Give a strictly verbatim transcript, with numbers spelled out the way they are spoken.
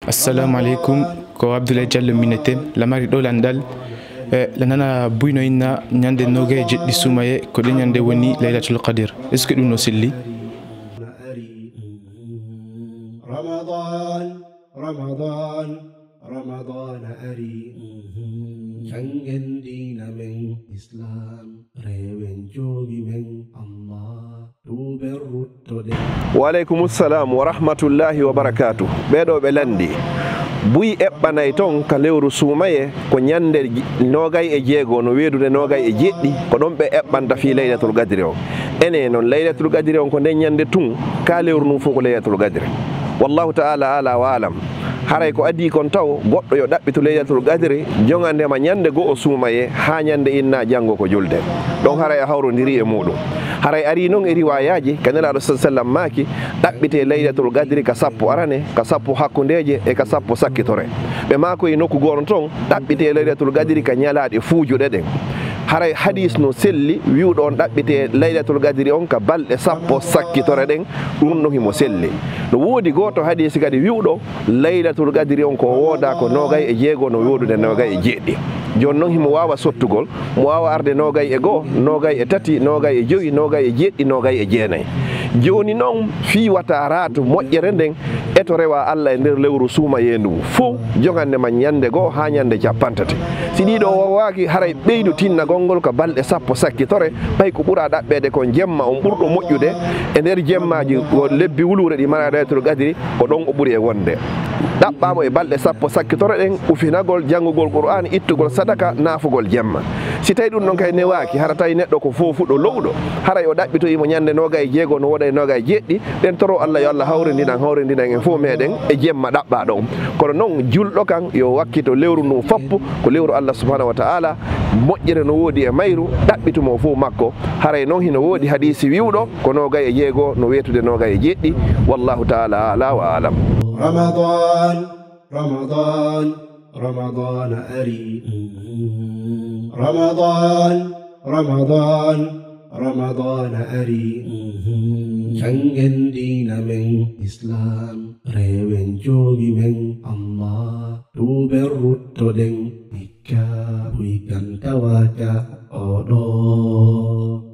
Assalamu aleykum, ko Abdoulaye Diallo minete, lamari ɗo lanɗal. E, la nana buyno inna ñande nogay e jeɗɗi suumaye, ko ɗe ñande woni Laylatul Qadir. Est-ce que ɗum no selli? Ramadan, Ramadan, Ramadan ari. Janngen diina men Islam, rewen joomi men Allah. Tuuben ruttoɗen. Wa aleykum salam wa rahmatullahi wa barakatuh. Ɓeeɗo ɓe lanndi. Buy eɓɓanay ton ka lewru suumaye ko ñande j-, nogay e jeego no weedude nogay e jeɗɗi, ko ɗon ɓe eɓɓanta fii Laylatul Qadri on. Ene non Laylatul Qadri on ko nden ñande tun, ka lewru ndun fow ko Laylatul Qadri. Wallahu ta'ala ala wa alam. Haray ko adii kon taw goɗɗo yo ɗaɓɓitu Laylatul Qadri, joŋandema ñande go'o suumaye haa ñande inna janngo ko julde. Ɗon haray a hawrondiri e muuɗum. Haray arii non e riwaayaaji ka Nelaaɗo sallallahu alaihi wasallam maaki, ɗaɓɓitee Laylatul Qadri ka sappo arane, ka sappo hakkundeeje e ka sappo sakkitore. Ɓe maakoyi nokku gooto ton, ɗaɓɓitee Laylatul Qadri ka ñalaaɗe fuujuɗe ɗen. Haray hadiis no selli wi'uɗo on ɗaɓɓitee Laylatul Qadri on ka balɗe sappo sakkitore ɗen, ɗum ɗon himo selli. No woodi gooto hadiisi kadi wi'uɗo Laylatul Qadri on ko wooda ko nogay e jeego no woodude nogay e jeɗɗi. Jooni non himo waawa sottugol, mo waawa arde nogay e goo, nogay e tati, nogay e jowi, nogay e jeɗɗi, nogay e jeenay. Jooni non fii wata raatu moƴƴere nden e to rewa Alla e nder lewru suumayee ndu fow, joŋande ma ñande goo haa ñande cappanɗe tati. Si ɗiɗo wawaaki, haray ɓeydu tinnagol ngol ka balɗe sappo sakkitore, ɓay ko ɓura ɗaɓɓeede kon jemma on ɓurɗo moƴƴude e nder jemmaaji wo lebbi wuluure ɗi mara Laylatul Qadri, ko ɗon o ɓuri e wonde. Ɗaɓɓaamo e balɗe sappo sakkitore ɗen, ufinagol, janngugol Qur'aan, ittugol sadaka, naafugol jemma. Si tawi ɗum ɗon kay newaaki, hara tawi neɗɗo ko foofuɗo lowɗo, haray o ɗaɓɓitoyi mo ñande nogay e jeego no wooda e nogay e jeɗɗi, ɗen toro Alla yo Alla hawrindinan, hawrindinan en fow meɗen e jemma ɗaɓɓaaɗo on. Kono non julɗo kan yo wakkito lewru ndun foppu, ko lewru Alla subhanahu wa ta'ala, moƴƴere no woodi e mayru, ɗaɓɓitu mo fow makko. Haray non hino woodi hadiisi wi'uɗo ko nogay e jeego no weetude nogay e jeɗɗi. Wallahu ta'ala a'la wa a'lam. Ramadan, Ramadan, Ramadan ari. Ramadan, Ramadan, Ramadan ari. Janngen diina men Islam, rewen joomi men Allah. Tuuben ruttoɗen, hikka buy kan tawaaka oɗo.